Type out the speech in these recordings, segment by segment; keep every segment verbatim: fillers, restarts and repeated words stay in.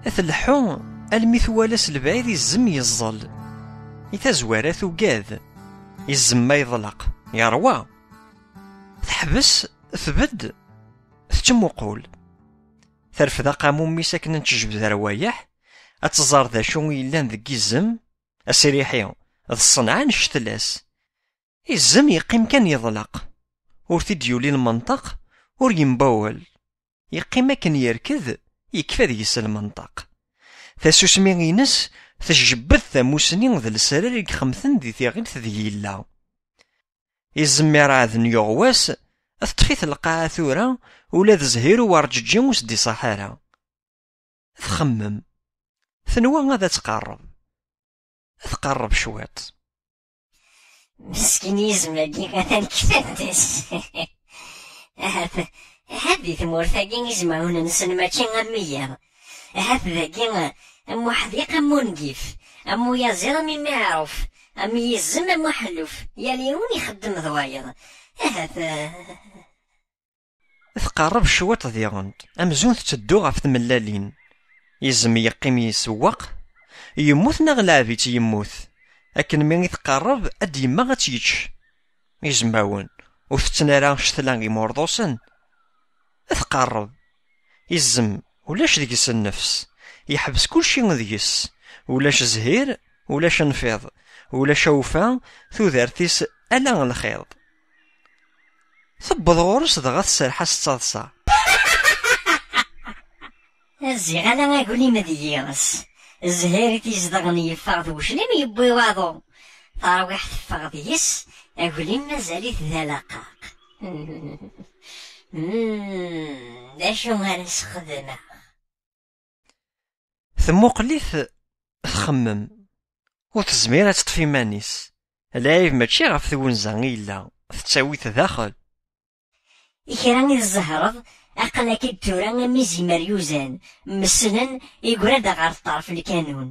Tleḥḥu almi twala s lebɛid izem yeẓẓel. I tazwara tugad. Izem ma yeḍleq, yerwa. Teḥbes, tbedd, tettmuqul. Terfed aqamum-is akken ad tejbed rwayeḥ, ad tẓer d acu i yellan deg izem, asriḥi d ṣṣenɛa n ccetla-s. Izem yeqqim kan yeḍleq, ur t-id-yuli lmenṭeq, ur yembawel. Yeqqim akken yerked, yekfa deg-s lmenṭeq. Tasusmi-ines tjebbed tamusni d lesrar i ixemten di tiɣilt deg yella. Izem ireɛden yuɣ wass, teṭṭef-it lqaɛa tura, ula d Zhir u Werǧeǧǧi ur s-d-iṣaḥ ara. Txemmem. Tenwa ad tqerreb. Tqerreb cwiṭ. Meskin yizem-agi atan kfant-as. Ahat, ahat di tmurt-agi izmawen-nsen mačči am wiyaḍ. Ahat dagi am uḥdiq am ungif, am uyaziḍ am imiɛruf, am yizem am uḥelluf, yal yiwen ixeddem d wayeḍ. Ahat, eh, Tqerreb cwiṭ diɣen, amzun tetteddu ɣef tmellalin. Izem yeqqim yessewweq, yemmut neɣ lɛeb-itt yemmut. Akken mi i tqerreb, ad d-yemmeɣ ad tt-yečč. Izmawen, ur tetten ara ccetla imurḍusen. Tqerreb. Izem, ulac deg-s nnefs. Yeḥbes kulci deg-s. Ulac zhir, ulac nfiḍ, ulac awfa, tudert-is ala lxiḍ. Tewweḍ ɣur-s dɣa tserreḥ-as d taḍsa. Ziɣ ala aglim d yiɣes. Zhir i t-izedɣen yeffeɣ d weclim yewwi waḍu. Tarwiḥt teffeɣ deg-s, aglim mazal-it d alaqaq. Hmm, d acu ara s-xedmeɣ? Temmuqel-it, txemmem. Ur tezmir ad teṭṭef iman-is. Lɛib mačči ɣef twenza i yella, tettawi-t daxel. I kra i tzehreḍ, aql-ak-id tura am izimer yuzan, messnen, igra-d ɣer ṭṭerf lkanun.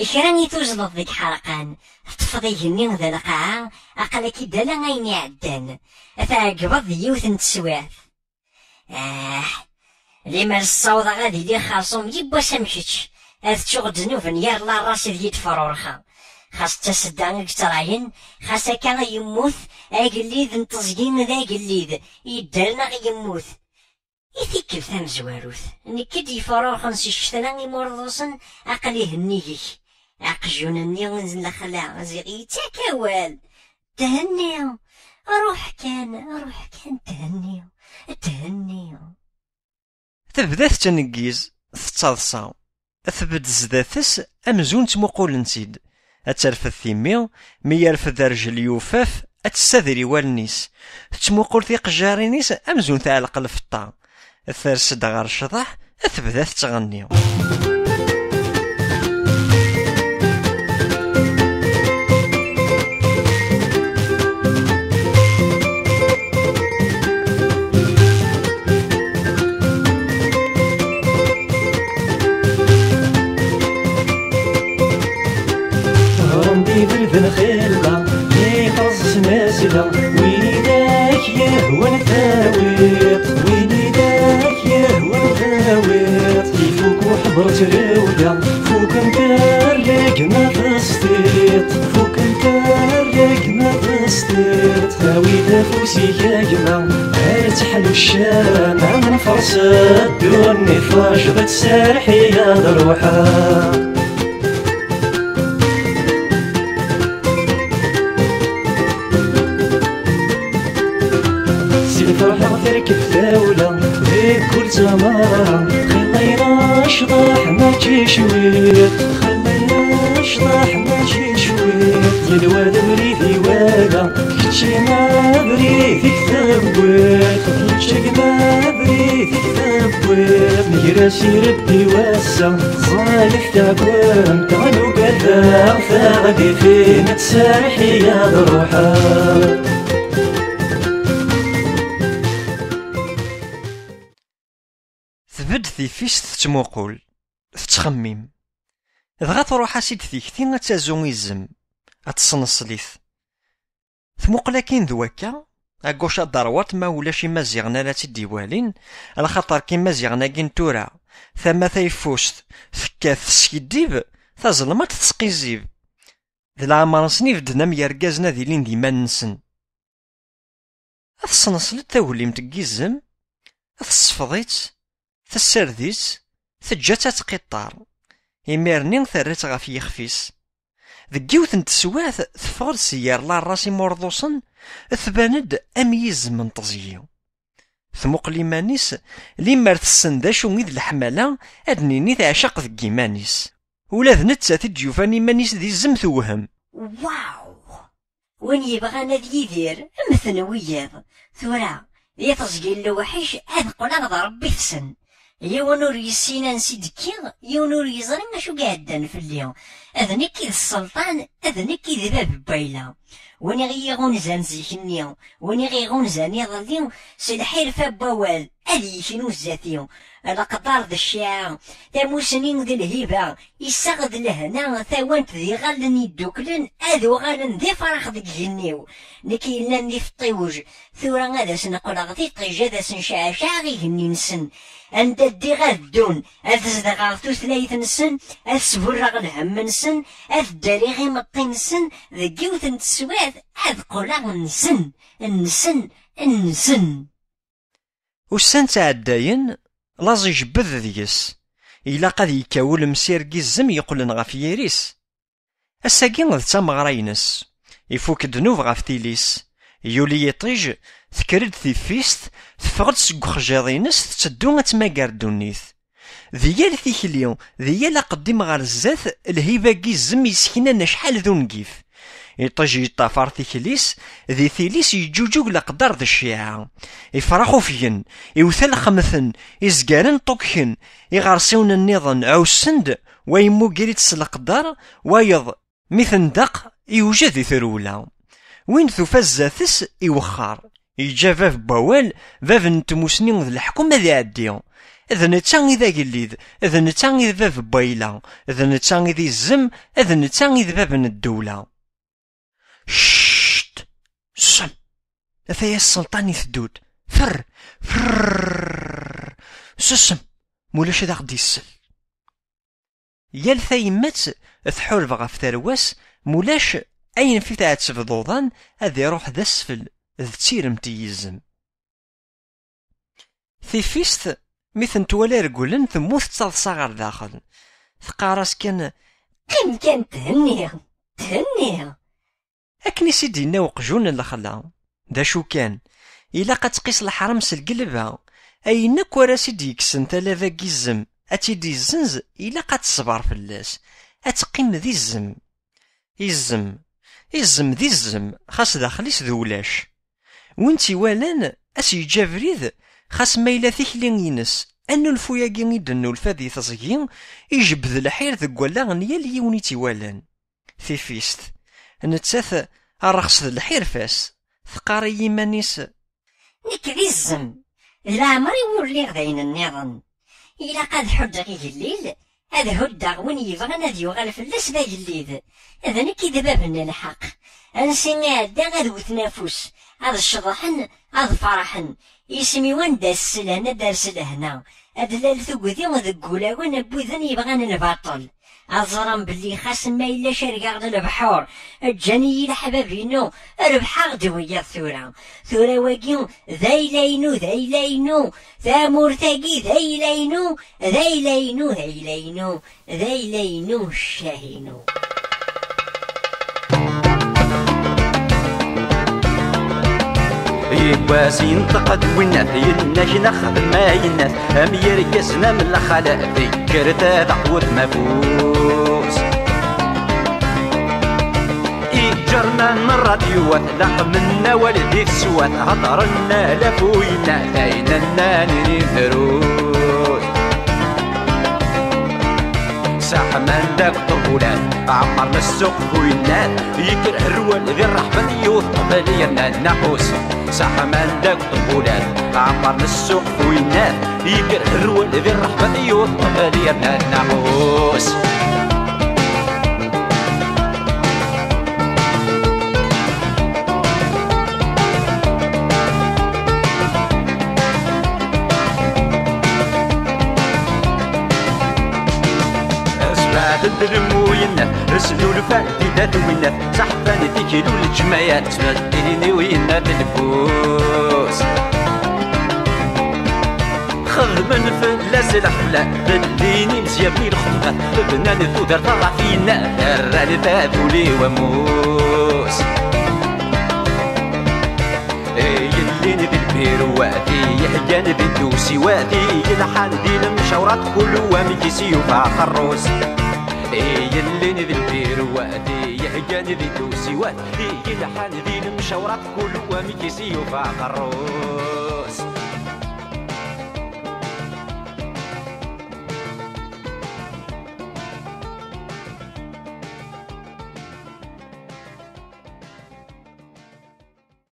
I kra i tuzzleḍ deg ḥerqan, teṭṭfeḍ igenni d lqaɛa, aql-ak-id ala ayen iɛeddan. Ad tɛeggbeḍ di yiwet n teswiɛt. Ah, limer ssawḍeɣ ad iliɣ xerṣum yiwwas am kečč, ad ččuɣ ddnub n yir lerras ideg i d-frurxeɣ. Xas d tasedda i yettrayen, xas akka yemmut, agellid n teẓgi d agellid, yedder neɣ yemmut. I tikkelt tamezwarut, nekk i d-yefrurxen si ccetla imurḍusen, aql-i hennig-k. Aqjun-nni n lexla, ziɣ yettak awal. Thenni, ruḥ kan, ruḥ kan, thenni, thenni. Tebda tettneggiz, tettaḍsa. Tbedd zdat-s amzun ttmuqulent-id. Ad terfed timmi, mi yerfed rrjel yufaf, ad tessader i wallen-is. Tettmuqul tiqejjarin-is amzun teɛleq lfeṭṭa. Ters-d ɣer ccḍeḥ, tebda tettɣenni. Ɣrem d iberden xilla, mi terẓ snasla, win i d ak-yehwan tawiḍ, win i d ak-yehwan tawiḍ. Ifuk uḥeḍr tlawla, fuken tarragna tesṭiṭ, fuken tarragna tesṭiṭ. Tawi-d afus-ik a gma, ar teḥlu ccama, nferṣ ddunit, twajeḍ ad tserreḥ i ad ruḥeɣ. Si lferḥ terkeb tawla, di kul tmara, xilla-ina cḍeḥ mačči cwiṭ, xilla-ina cḍeḥ mačči cwiṭ. Yelwa d abrid iwala, kečč ma abrid i k-tewwiḍ, kečč ma abrid i k-tewwiḍ. Nger-as irebbi wass-a, ẓẓayet takuremt, ɣer ugadeɣ taɣdifin, ad tserreḥ i ad ruḥeɣ. Tbedd tifist tettmuqul, tettxemmim. Dɣa truḥ-as-id tikti ad tazu izem, ad tesneṣlit. Tmuqel akin d wakka, à gauche à droite, ma ulac Imaziɣen ara tt-id-iwalin, axaṭer k Imaziɣen-agi n tura, Tama tayeffust tekkat teskiddib, tazelmaḍt tesqizzib. D leɛmer-nsen i bedden am yergazen ad ilin d iman-nsen. Tesneṣled tagellimt n yizem, tesfeḍ-itt, tessared-itt, teǧǧa-tt ad tqiṭṭer. Imir-nni terra-tt ɣef yixef-is. Deg yiwet n teswiɛt, teffeɣ-d si yir lerras imurḍusen, tban-d am yizem n teẓgi. Tmuqel iman-is, limer tessen d acu i d leḥmala, ad nini teɛceq deg yiman-is. Ula d nettat i d-yufan iman-is d izem tewhem. Waw! Win yebɣan ad yidir, mmten wiyaḍ. Tura, di teẓgi n lewḥic, ad qqleɣ d Ṛebbi-tsen. Yiwen ur yessin ansi d-kkiɣ, yiwen ur yeẓri acu i iɛeddan fell-i. D nekk i d sselṭan, d nekk i d bab n wayla. Win i ɣ-iɣunzan zik-nni, win i ɣ-iɣunzan iḍelli, s lḥirfa n wawal, ad yeknu zdat-i. Leqder d cciɛa, tamusni d lhiba, iseɣ d lehna, tawant d iɣallen yedduklen, ad uɣalen d ifrax deg igenni-w. Nekk yellan d ifeṭṭiwej, tura ad asen-qqleɣ d iṭij, ad asen-ceɛceɛeɣ igenni-nsen. Anda ddiɣ ad ddun, ad zedɣeɣ tutlayt-nsen, ad sburreɣ lhemm-nsen, ad ddariɣ imeṭṭi-nsen, deg yiwet n teswiɛt ad qqleɣ nsen, nsen, nsen. Ussan ttɛeddayen, laẓ ijebbed deg-s. Ilaq ad yekkaw ulemsir n yizem yeqqlen ɣef yiri-s. Ass-agi d tameɣra-ines. Ifuk ddnub ɣef tili-s. Yuli yiṭij, tekker-d tiffist, teffeɣ-d seg uxjiḍ-ines, tetteddu ad tmagar ddunit. Di yal tikli, di yal aqeddim ɣer zdat, lhiba n yizem yesseknan acḥal d ungif. Iṭij yeṭṭafar tikli-s, di tili-s yeǧǧuǧug leqder d cciɛa. Ifrax ufgen, iwtal xemten, izgaren ṭukken, iɣersiwen nniḍen ɛussen-d, wa yemmuger-itt s leqder, wayeḍ, mi tendaq, iwjed i trewla. Win tufa zdat-s, iwexxer. Yeǧǧa bab n wawal, bab n tmusni d leḥkem ad iɛeddi. D netta i d agellid, d netta i d bab n wayla, d netta i d izem, d netta i d bab n ddewla. Cct! Susem! Ataya sselṭan iteddu-d. Ferr! Ferr! Susem! Mulac ad aɣ-d-yessel. Yal tayemmat tḥuleb ɣef tarwa-s, mulac ayen fi tɛetteb d uḍan ad iruḥ d asfel, d tiremt i yizem. Tifist, mi ten-twala regglen, temmut d taḍsa ɣer daxel. Teqqar-as kan: "Qqim kan, thenni, thenni." Akken i s-id-yenna uqjun n lexla, d acu kan, ilaq ad tqis leḥram s lgelba. Ayen akk ara s-id-yekksen talaba n yizem, ad tt-id-izzenz, ilaq ad teṣber fell-as, ad teqqim d izem. Izem, izem d izem, xas daxel-is d ulac. Win tt-iwalan, ad s-yeǧǧ abrid, xas ma yella tikli-ines, annulfu-agi i d-nnulfa di teẓgi, ijebbed lḥir deg wallaɣ n yal yiwen i tt-iwalan. Tifist, nettat, rrexs d lḥirfa-s, teqqar i yiman-is: "Nekk d izem, d leɛmer-iw ur lliɣ d ayen nniḍen. Ilaq ad ḥuddeɣ igellil, ad huddeɣ win yebɣan ad yuɣal fell-as d agellid. D nekk i d bab n lḥeqq. Ansi iɛedda ad wten afus, ad ceḍḥen, ad ferḥen. Isem-iw anda s-selhen ad d-ters lehna, ad d-lal tugdi deg wulawen n widen yebɣan lbaṭel. Ad ẓren belli xas ma yella cergeɣ-d lebḥur, ǧǧan-iyi leḥbab-inu, rebḥeɣ-d wiyaḍ tura. Tura wagi d ayla-inu, d ayla-inu, tamurt-agi d ayla-inu, d ayla-inu, d ayla-inu, d ayla-inu, ccah-inu." Yiwwas yenṭeq-d winnat, yenna-k nexdem ayennat, am yirgazen am lxalat, tekker tadaɣt wetma afus. Iǧernan n ṛṛadyuwat, laqmen awal di teswat, heddren alaf uyennat, ayen nnan i drus. Saḥman-d akk ṭbulat, ɛemmren ssuq f uyennat, yekker rrwal di ṛṛeḥba, yiwet ṭṭbel yerna naqus. Saḥman-d akk ṭbulat, ɛemmren ssuq f uyennat, yekker rrwal di ṛṛeḥba, yiwet ṭṭbel yerna naqus. Tedlem uyennat, snulfan tidak winnat, saḥfan tiklu leǧmayat, ttbeddilin i uyennat lbus. Xedmen fell-as lḥefla, beddlin imezyaben i lxeṭbat, bnan tudert ɣef yennat, rran taduli wamus. Yellin di lbirwat, yehgan di tusiwat, yelḥan di lemcawrat, kul wamek i s-yufa aqerru-s. Yellin di lbirwat, yehgan di tusiwat, yelḥan di lemcawrat, kul wamek i s-yufa aqerru-s.